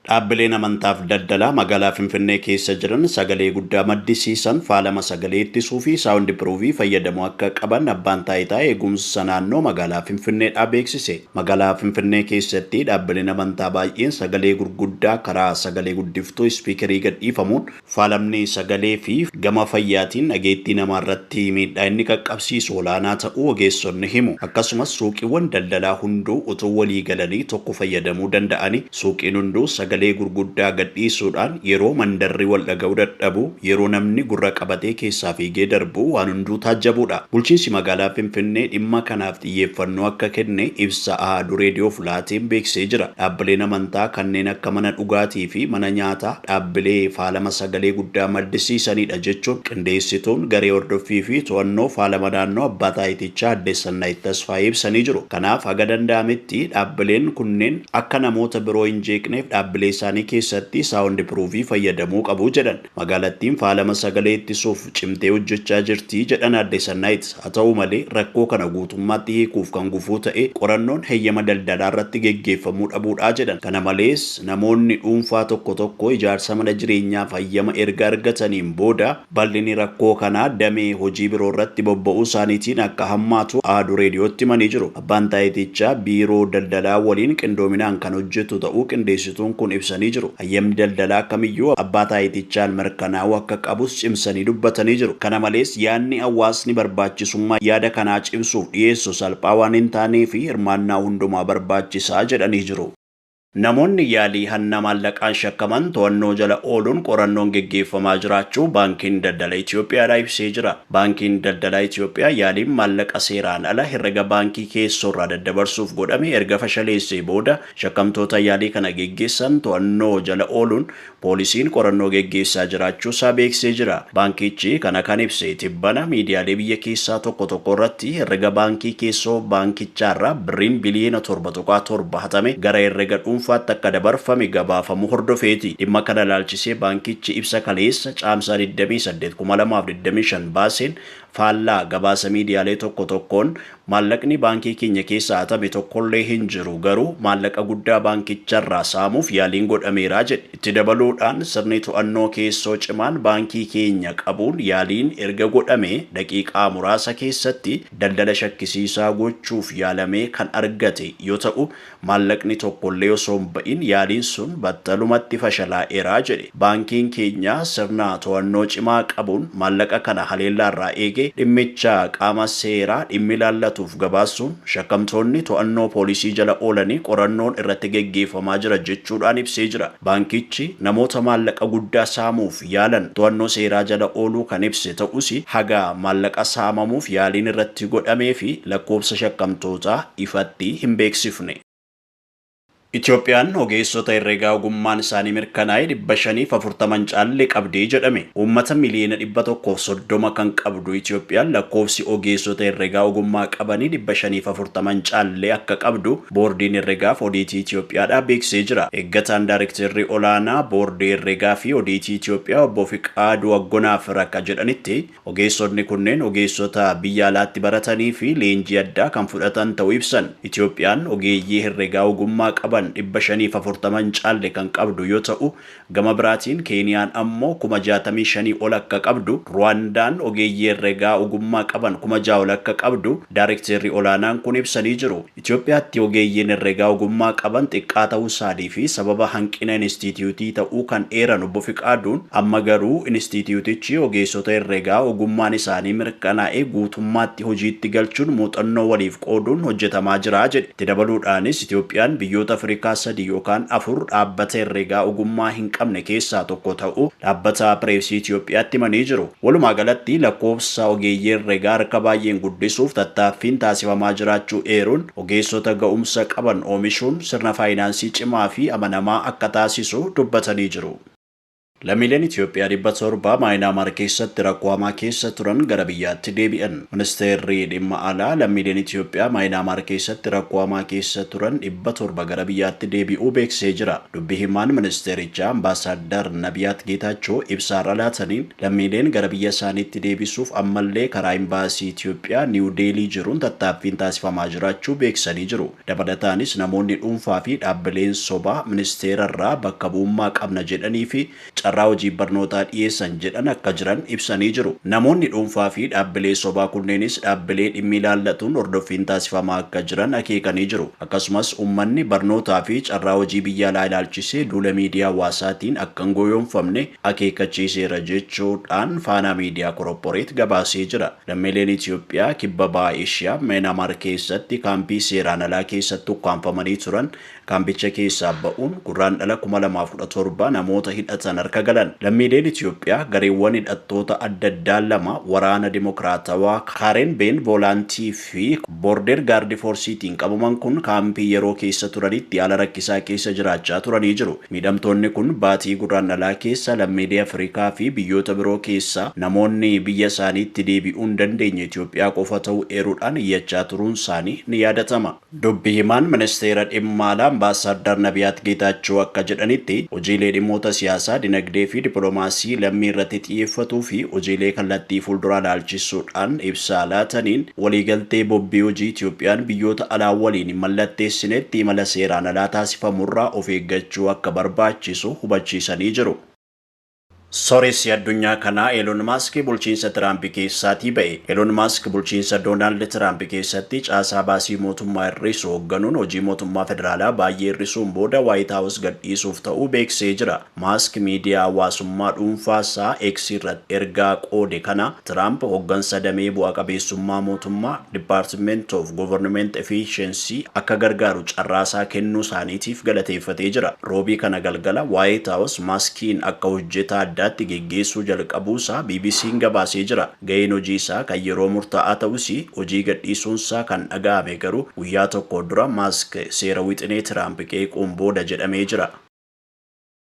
Dhaabbileen amantaaf daldalaa magaalaa Finfinnee keessa jiran sagalee guddaa maddisiisan faalama sagalee ittisuu fi sound proof fayyadamuu akka qaban Abbaan Taayitaa Eegumsa Naannoo magaalaa Finfinneedhaa beeksise. Magaalaa Finfinnee keessatti dhaabbileen amantaa baay'een sagalee gurguddaa karaa sagalee guddiftuu ispiikerii gadhiifamuun faalamni sagalee fi gama fayyaatiin dhageettii namaa irratti miidhaa inni qaqqabsiisu olaanaa ta'uu ogeessonni himu. Akkasumas suuqiiwwan daldalaa hunduu utuu walii galanii tokko fayyadamuu danda'anii suuqiin hunduu sagalee gurguddaa gadhiisuudhaan yeroo mandarri wal dhaga'uu dadhabu, yeroo namni gurra qabatee keessaa fiigee darbu waan hunduu taajjabuudha. Bulchiinsi magaalaa Finfinnee dhimma kanaaf xiyyeeffannoo akka kenne ibsa Ahaaduu Reediyoof laateen beeksisee jira. Dhaabbileen amantaa kanneen akka mana dhugaatii fi mana nyaataa dhaabbilee faalama sagalee guddaa maddisiisanidha jechuun qindeessituun garee hordoffii fi to'annoo faalama naannoo Abbaa Taayitichaa Aadde Sannaayit Tasfaayee ibsanii jiru. Kanaaf haga danda'ametti dhaabbileen kunneen akka namoota biroo hin jeeqneef dhaabbilee isaanii keessatti saawundi piruufii fayyadamuu qabu jedhan. Magaalattiin faalama sagalee ittisuuf cimtee hojjechaa jirti jedhan Aadde Sannaayit. Haa ta'u malee rakkoo kana guutummaatti hiikuuf kan gufuu ta'e qorannoon heyyama daldalaa irratti geggeeffamuu dhabuudha jedhan. Kana malees namoonni dhuunfaa tokko tokko ijaarsa mana jireenyaaf hayyama erga argataniin booda bal'inni rakkoo kanaa damee hojii biroo irratti bobba'uu isaaniitiin akka hammaatu Ahaduu Reediyootti himanii jiru. Abbaan taayitichaa biiroo daldalaa waliin qindoominaan kan hojjetu ta'uu qindeessituun kun ibsanii jiru. Hayyamni daldalaa kamiyyuu abbaa taayitichaan mirkanaa'uu akka qabus cimsanii dubbatanii jiru. Kana malees yaadni hawaasni barbaachisummaa yaada kanaa cimsuuf dhiyeessu salphaa waan hin taaneef hirmaannaa hundumaa barbaachisa jedhanii jiru. Namoonni yaalii hanna maallaqaan shakkaman to'annoo jala ooluun qorannoon geggeeffamaa jiraachuu Baankiin Daldala Itiyoophiyaadhaa ibsee jira. Baankiin Daldalaa Itiyoophiyaa yaaliin maallaqa seeraan ala herrega baankii keessoorraa daddabarsuuf godhame erga fashaleessee booda shakkamtoota yaalii kana geggeessan to'annoo jala ooluun poolisiin qorannoo geggeessaa jiraachuusaa beeksisee jira. Baankichi kana kan ibse tibbana miidiyaalee biyya keessaa tokko tokko irratti herrega baankii keessoo baankichaarraa birriin biliyoona 7.7 hatame gara herrega dhuunfaatti akka dabarfame gabaafamuu hordofeeti. Dhimma kana ilaalchisee baankichi ibsa kaleessa Caamsaa 28, 2025 baaseen faallaa gabaasa miidiyaalee tokko tokkoon maallaqni baankii keenya keessaa hatame tokkollee hin jiru, garuu maallaqa guddaa baankicharraa saamuuf yaaliin godhameera jedhe. Itti dabaluudhaan sirni to'annoo keessoo cimaan baankii keenya qabuun yaaliin erga godhamee daqiiqaa muraasa keessatti daldala shakkisiisaa gochuuf yaalamee kan argate yoo ta'u, Maallaqni tokkollee osoo hin ba'in yaaliin sun battalumatti fashalaa'eera jedhe. Baankiin keenya sirna to'annoo cimaa qabuun maallaqa kana haleellaarraa eegee dhimmicha qaama seeraa dhimmi ilaallatuuf gabaasuun shakkamtoonni to'annoo poolisii jala oolanii qorannoon irratti geggeeffamaa jira jechuudhaan ibsee jira. Baankichi namoota maallaqa guddaa saamuuf yaalan to'annoo seeraa jala ooluu kan ibse ta'us haga maallaqa saamamuuf yaaliin irratti godhamee fi lakkoofsa shakkamtootaa ifatti hin beeksifne. Itoophiyaan ogeessota herregaa ogummaan isaanii mirkanaa'e 540 hin caalle qabdi jedhame. Uummata miliyoona 130 kan qabdu Itoophiyaan lakkoofsi ogeessota herregaa ogummaa qabanii 540 hin caalle akka qabdu Boordiin Herregaaf Odiitii Itoophiyaadhaa beeksisee jira. Eeggataan Daarekteerri Olaanaa Boordii Herregaa fi Odiitii Itoophiyaa Obbo Fiqaaduu Aggonaafir akka jedhanitti, Ogeessonni kunneen ogeessota biyya alaatti baratanii fi leenjii addaa kan fudhatan ta'uu ibsan. Itoophiyaan ogeeyyii herregaa ogummaa qaban 540 hin caalle kan qabdu yoo ta'u, gama biraatiin Keeniyaan ammoo 65,000 ol akka qabdu, Ruwaandaan ogeeyyii herregaa ogummaa qaban 6,000 ol akka qabdu Daarekteerri Olaanaan kun ibsanii jiru. Itoophiyaatti ogeeyyiin herregaa ogummaa qaban xiqqaa ta'uu isaanii fi sababa hanqina inistiitiyuutii ta'uu kan eeran Obbo Fiqaaduun, amma garuu inistiitiyuutichi ogeessota herregaa ogummaan isaanii mirkanaa'e guutummaatti hojiitti galchuun muuxannoo waliif qooduun hojjetamaa jira jedhe. Itti dabaluudhaanis Itoophiyaan biyyoota Afrikaa sadi yookaan afur dhaabbata herregaa ogummaa hin qabne keessaa tokko ta'uu Dhaabbata Pireesii Itoophiyaatti himanii jiru. Walumaa galatti lakkoofsa ogeeyyii herregaa harka baay'een guddisuuf tattaaffiin taasifamaa jiraachuu eeruun, ogeessota ga'umsa qaban oomishuun sirna faayinaansii cimaa fi amanamaa akka taasisu dubbatanii jiru. Lammiileen Itoophiyaa 700 Maayinaamaar keessatti rakkoo hamaa keessa turan gara biyyaatti deebi'an. Ministeerri dhimma alaa lammiileen Itoophiyaa Maayinaamaar keessatti rakkoo hamaa keessa turan 700 gara biyyaatti deebi'uu beeksisee jira. Dubbi himaan ministeerichaa Ambaasaaddar Nabiyaat Geetaachoo ibsa har'a laataniin, lammiileen gara biyya isaaniitti deebisuuf ammallee karaa Imbaasii Itoophiyaa Niiw Deelii jiruun tattaaffiin taasifamaa jiraachuu beeksisanii jiru. Dabalataanis, namoonni dhuunfaa fi dhaabbileen sobaa ministeerarraa bakka bu'ummaa qabna jedhanii fi carraa hojii barnootaa dhiyeessan jedhan akka jiran ibsanii jiru. Namoonni dhuunfaa fi dhaabbilee sobaa kunneenis dhaabbilee dhimmi ilaallatuun hordoffiin taasifamaa akka jiran akeekanii jiru. Akkasumas, uummanni barnootaa fi carraa hojii biyya alaa ilaalchisee duula miidiyaa hawaasaatiin akka hin gowwoomfamne akeekkachiiseera jechuudhaan Faanaa Miidiyaa Korporeet gabaasee jira. Lammiileen Itoophiyaa kibba baha Eeshiyaa Meenamaar keessatti kaampii seeraan alaa keessatti ukkaamfamanii turan kaampicha keessaa ba'uun Gurraandhala 2017 namoota hidhatan harka galan. Lammiileen Itoophiyaa gareewwan hidhattoota adda addaa lama, Waraana Dimokiraatawaa Kaaren Been Voolaantii fi Boorder Gaardi Foorsiitiin qabaman kun kaampii yeroo keessa turanitti haala rakkisaa keessa jiraachaa turanii jiru. Miidhamtoonni kun baatii Gurraandhalaa keessa lammiilee Afrikaa fi biyyoota biroo keessa namoonni biyya isaaniitti deebi'uu hin dandeenye Itoophiyaa qofa ta'uu eeruudhaan iyyachaa turuun isaanii ni yaadatama. Dubbi himaan ministeera dhimma alaa Ambaasaaddar Nabiyaat Geetaachoo akka jedhanitti, hojiilee dhimmoota siyaasaa, dinagdee fi dippiloomaasii lammii irratti xiyyeeffatuu fi hojiilee kallattii fuulduraa ilaalchisuudhaan ibsa laataniin, waliigaltee bobbii hojii Itoophiyaan biyyoota alaa waliin hin mallatteessinetti imala seeraan alaa taasifamurraa of eeggachuu akka barbaachisu hubachiisanii jiru. Sooressi addunyaa kanaa Elon Musk bulchiinsa Tiraamp keessaatii ba'e. Elon Musk bulchiinsa Doonaald Tiraamp keessatti caasaa baasii mootummaa hir'isu hoogganuun hojii mootummaa federaalaa baay'ee hir'isuun booda Waayit Haawus gadhiisuuf ta'uu beeksisee jira. Musk miidiyaa hawaasummaa dhuunfaa isaa X irratti ergaa qoode kana, Tiraamp hooggansa damee bu'a qabeessummaa mootummaa, Department of Government Efficiency, akka gargaaru carraasaa kennuu isaaniitiif galateeffatee jira. Roobii kana galgala Waayit Haawus Maskiin akka hojjetaa addaatti geggeessuu jalqabuu isaa BBC'n gabaasee jira. Ga'een hojii isaa kan yeroo murtaa'aa ta'us, hojii gadhiisuunsaa kan dhaga'ame garuu guyyaa tokko dura Mask seera wixinee Tiraamp qeequun booda jedhamee jira.